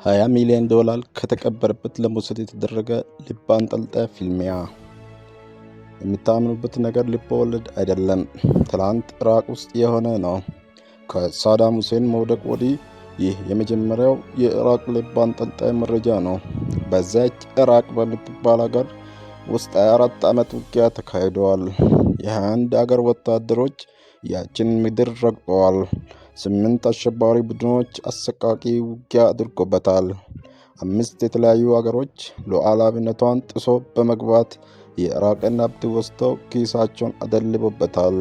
20 ሚሊዮን ዶላር ከተቀበረበት ለመውሰድ የተደረገ ልብ አንጠልጣይ ፍልሚያ። የምታምኑበት ነገር ልብ ወለድ አይደለም። ትላንት ኢራቅ ውስጥ የሆነ ነው። ከሳዳም ሁሴን መውደቅ ወዲህ ይህ የመጀመሪያው የኢራቅ ልብ አንጠልጣይ መረጃ ነው። በዛች ኢራቅ በምትባል ሀገር ውስጥ 24 ዓመት ውጊያ ተካሂደዋል። የ21 አገር ወታደሮች ያችን ምድር ረግጠዋል። ስምንት አሸባሪ ቡድኖች አሰቃቂ ውጊያ አድርጎበታል። አምስት የተለያዩ አገሮች ሉዓላዊነቷን ጥሶ በመግባት የኢራቅን ሀብት ወስደው ኪሳቸውን አደልቦበታል።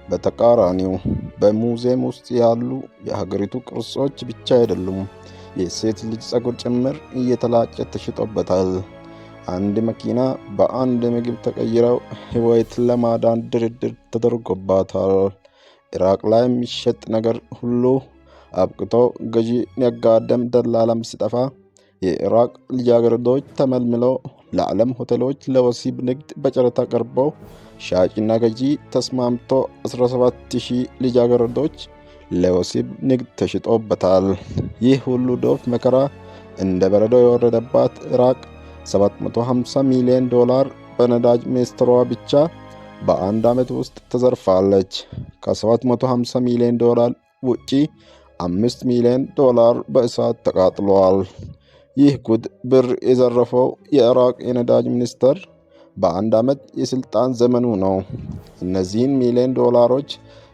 በተቃራኒው በሙዚየም ውስጥ ያሉ የሀገሪቱ ቅርሶች ብቻ አይደሉም፣ የሴት ልጅ ጸጉር ጭምር እየተላጨ ተሽጦበታል። አንድ መኪና በአንድ ምግብ ተቀይረው ሕይወት ለማዳን ድርድር ተደርጎባታል። ኢራቅ ላይ የሚሸጥ ነገር ሁሉ አብቅቶ ገዢ ነጋዴም ደላላም ሲጠፋ የኢራቅ ልጃገረዶች ተመልምለው ለዓለም ሆቴሎች ለወሲብ ንግድ በጨረታ ቀርበው ሻጭና ገዢ ተስማምቶ 17,000 ልጃገረዶች ለወሲብ ንግድ ተሽጦበታል። ይህ ሁሉ ዶፍ መከራ እንደ በረዶ የወረደባት ኢራቅ 750 ሚሊዮን ዶላር በነዳጅ ሚኒስትሯ ብቻ በአንድ ዓመት ውስጥ ተዘርፋለች። ከ750 ሚሊዮን ዶላር ውጪ 5 ሚሊዮን ዶላር በእሳት ተቃጥሏል። ይህ ጉድ ብር የዘረፈው የኢራቅ የነዳጅ ሚኒስትር በአንድ ዓመት የሥልጣን ዘመኑ ነው። እነዚህን ሚሊዮን ዶላሮች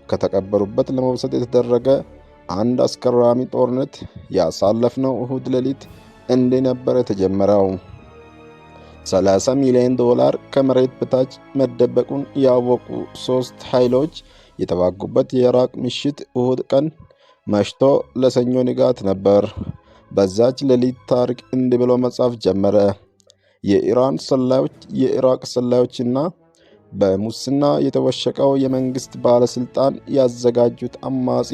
ከተቀበሩበት ለመውሰድ የተደረገ አንድ አስገራሚ ጦርነት ያሳለፍነው እሁድ ሌሊት እንዲህ ነበር የተጀመረው። 30 ሚሊዮን ዶላር ከመሬት በታች መደበቁን ያወቁ ሶስት ኃይሎች የተዋጉበት የኢራቅ ምሽት እሁድ ቀን መሽቶ ለሰኞ ንጋት ነበር። በዛች ሌሊት ታሪክ እንዲህ ብሎ መጻፍ ጀመረ። የኢራን ሰላዮች፣ የኢራቅ ሰላዮችና በሙስና የተወሸቀው የመንግስት ባለስልጣን ያዘጋጁት አማጺ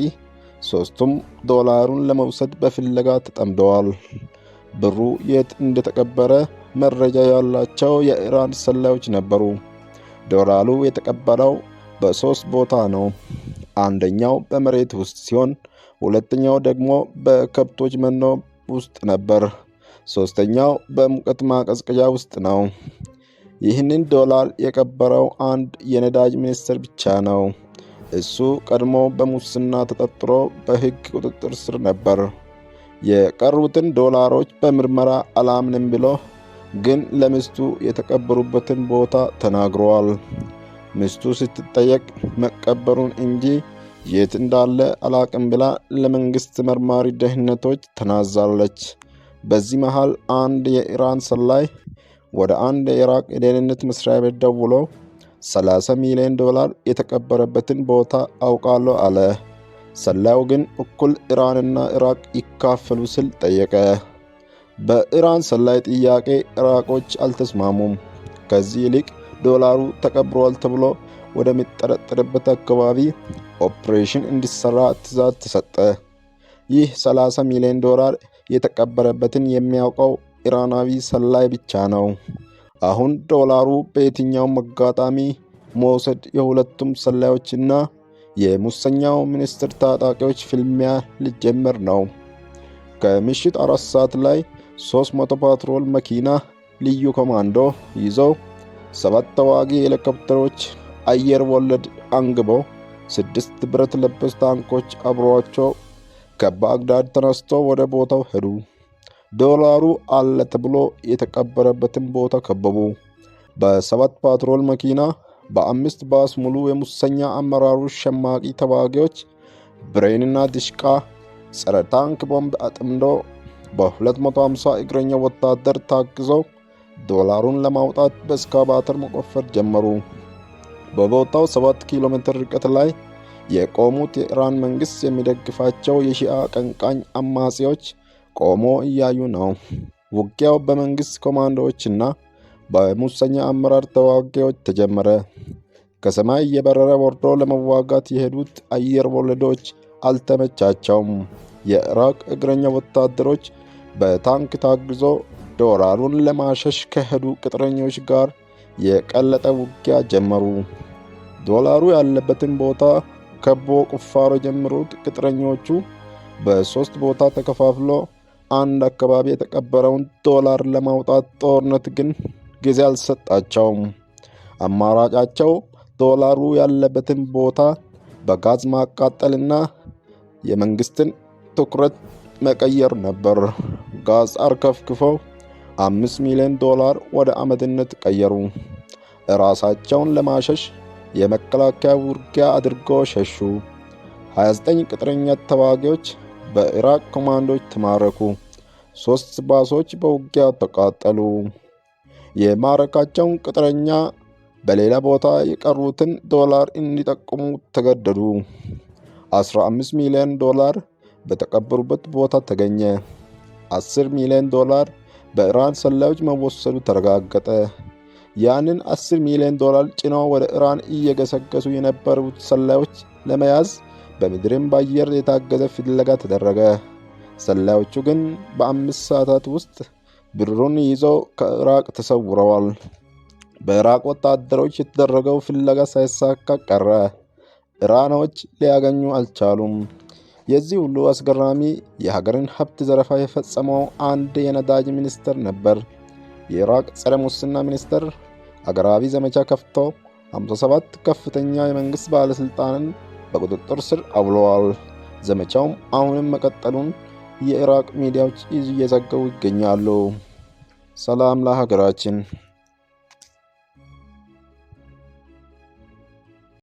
ሶስቱም ዶላሩን ለመውሰድ በፍለጋ ተጠምደዋል። ብሩ የት እንደተቀበረ መረጃ ያላቸው የኢራን ሰላዮች ነበሩ። ዶላሩ የተቀበረው በሶስት ቦታ ነው። አንደኛው በመሬት ውስጥ ሲሆን፣ ሁለተኛው ደግሞ በከብቶች መኖ ውስጥ ነበር። ሶስተኛው በሙቀት ማቀዝቀዣ ውስጥ ነው። ይህንን ዶላር የቀበረው አንድ የነዳጅ ሚኒስትር ብቻ ነው። እሱ ቀድሞ በሙስና ተጠርጥሮ በሕግ ቁጥጥር ስር ነበር። የቀሩትን ዶላሮች በምርመራ አላምንም ብሎ ግን ለሚስቱ የተቀበሩበትን ቦታ ተናግሯል። ሚስቱ ስትጠየቅ መቀበሩን እንጂ የት እንዳለ አላቅም ብላ ለመንግስት መርማሪ ደህንነቶች ተናዛለች። በዚህ መሃል አንድ የኢራን ሰላይ ወደ አንድ የኢራቅ የደህንነት መስሪያ ቤት ደውሎ 30 ሚሊዮን ዶላር የተቀበረበትን ቦታ አውቃለሁ አለ። ሰላዩ ግን እኩል ኢራንና ኢራቅ ይካፈሉ ሲል ጠየቀ። በኢራን ሰላይ ጥያቄ ኢራቆች አልተስማሙም። ከዚህ ይልቅ ዶላሩ ተቀብሯል ተብሎ ወደሚጠረጠርበት አካባቢ ኦፕሬሽን እንዲሰራ ትዕዛዝ ተሰጠ። ይህ 30 ሚሊዮን ዶላር የተቀበረበትን የሚያውቀው ኢራናዊ ሰላይ ብቻ ነው። አሁን ዶላሩ በየትኛውም አጋጣሚ መውሰድ የሁለቱም ሰላዮችና የሙሰኛው ሚኒስትር ታጣቂዎች ፍልሚያ ሊጀመር ነው። ከምሽት 4 ሰዓት ላይ 300 ፓትሮል መኪና ልዩ ኮማንዶ ይዘው፣ ሰባት ተዋጊ ሄሊኮፕተሮች አየር ወለድ አንግበው፣ ስድስት ብረት ለበስ ታንኮች አብሯቸው ከባግዳድ ተነስቶ ወደ ቦታው ሄዱ። ዶላሩ አለ ተብሎ የተቀበረበትን ቦታ ከበቡ። በሰባት ፓትሮል መኪና፣ በአምስት ባስ ሙሉ የሙሰኛ አመራሩ ሸማቂ ተዋጊዎች ብሬንና ድሽቃ፣ ጸረ ታንክ ቦምብ አጥምዶ በ250 እግረኛ ወታደር ታግዘው ዶላሩን ለማውጣት በእስካቫተር መቆፈር ጀመሩ። በቦታው 7 ኪሎ ሜትር ርቀት ላይ የቆሙት የኢራን መንግስት የሚደግፋቸው የሺአ አቀንቃኝ አማጺዎች ቆሞ እያዩ ነው። ውጊያው በመንግስት ኮማንዶዎችና በሙሰኛ አመራር ተዋጊዎች ተጀመረ። ከሰማይ እየበረረ ወርዶ ለመዋጋት የሄዱት አየር ወለዶች አልተመቻቸውም። የኢራቅ እግረኛ ወታደሮች በታንክ ታግዞ ዶላሩን ለማሸሽ ከሄዱ ቅጥረኞች ጋር የቀለጠ ውጊያ ጀመሩ። ዶላሩ ያለበትን ቦታ ከቦ ቁፋሮ የጀመሩት ቅጥረኞቹ በሶስት ቦታ ተከፋፍሎ አንድ አካባቢ የተቀበረውን ዶላር ለማውጣት ጦርነት ግን ጊዜ አልሰጣቸውም። አማራጫቸው ዶላሩ ያለበትን ቦታ በጋዝ ማቃጠልና የመንግስትን ትኩረት መቀየር ነበር። ጋዝ አርከፍክፈው 5 ሚሊዮን ዶላር ወደ አመድነት ቀየሩ። ራሳቸውን ለማሸሽ የመከላከያ ውጊያ አድርገው ሸሹ። 29 ቅጥረኛ ተዋጊዎች በኢራቅ ኮማንዶች ተማረኩ። 3 ባሶች በውጊያ ተቃጠሉ። የማረካቸውን ቅጥረኛ በሌላ ቦታ የቀሩትን ዶላር እንዲጠቁሙ ተገደዱ። 15 ሚሊዮን ዶላር በተቀበሩበት ቦታ ተገኘ። 10 ሚሊዮን ዶላር በኢራን ሰላዮች መወሰዱ ተረጋገጠ። ያንን 10 ሚሊዮን ዶላር ጭነው ወደ ኢራን እየገሰገሱ የነበሩት ሰላዮች ለመያዝ በምድርም በአየር የታገዘ ፍለጋ ተደረገ። ሰላዮቹ ግን በ5 ሰዓታት ውስጥ ብሩን ይዘው ከኢራቅ ተሰውረዋል። በኢራቅ ወታደሮች የተደረገው ፍለጋ ሳይሳካ ቀረ። ኢራኖች ሊያገኙ አልቻሉም። የዚህ ሁሉ አስገራሚ የሀገርን ሀብት ዘረፋ የፈጸመው አንድ የነዳጅ ሚኒስትር ነበር። የኢራቅ ጸረ ሙስና ሚኒስትር አገራዊ ዘመቻ ከፍቶ 57 ከፍተኛ የመንግስት ባለስልጣንን በቁጥጥር ስር አውለዋል። ዘመቻውም አሁንም መቀጠሉን የኢራቅ ሚዲያዎች እየዘገቡ ይገኛሉ። ሰላም ለሀገራችን።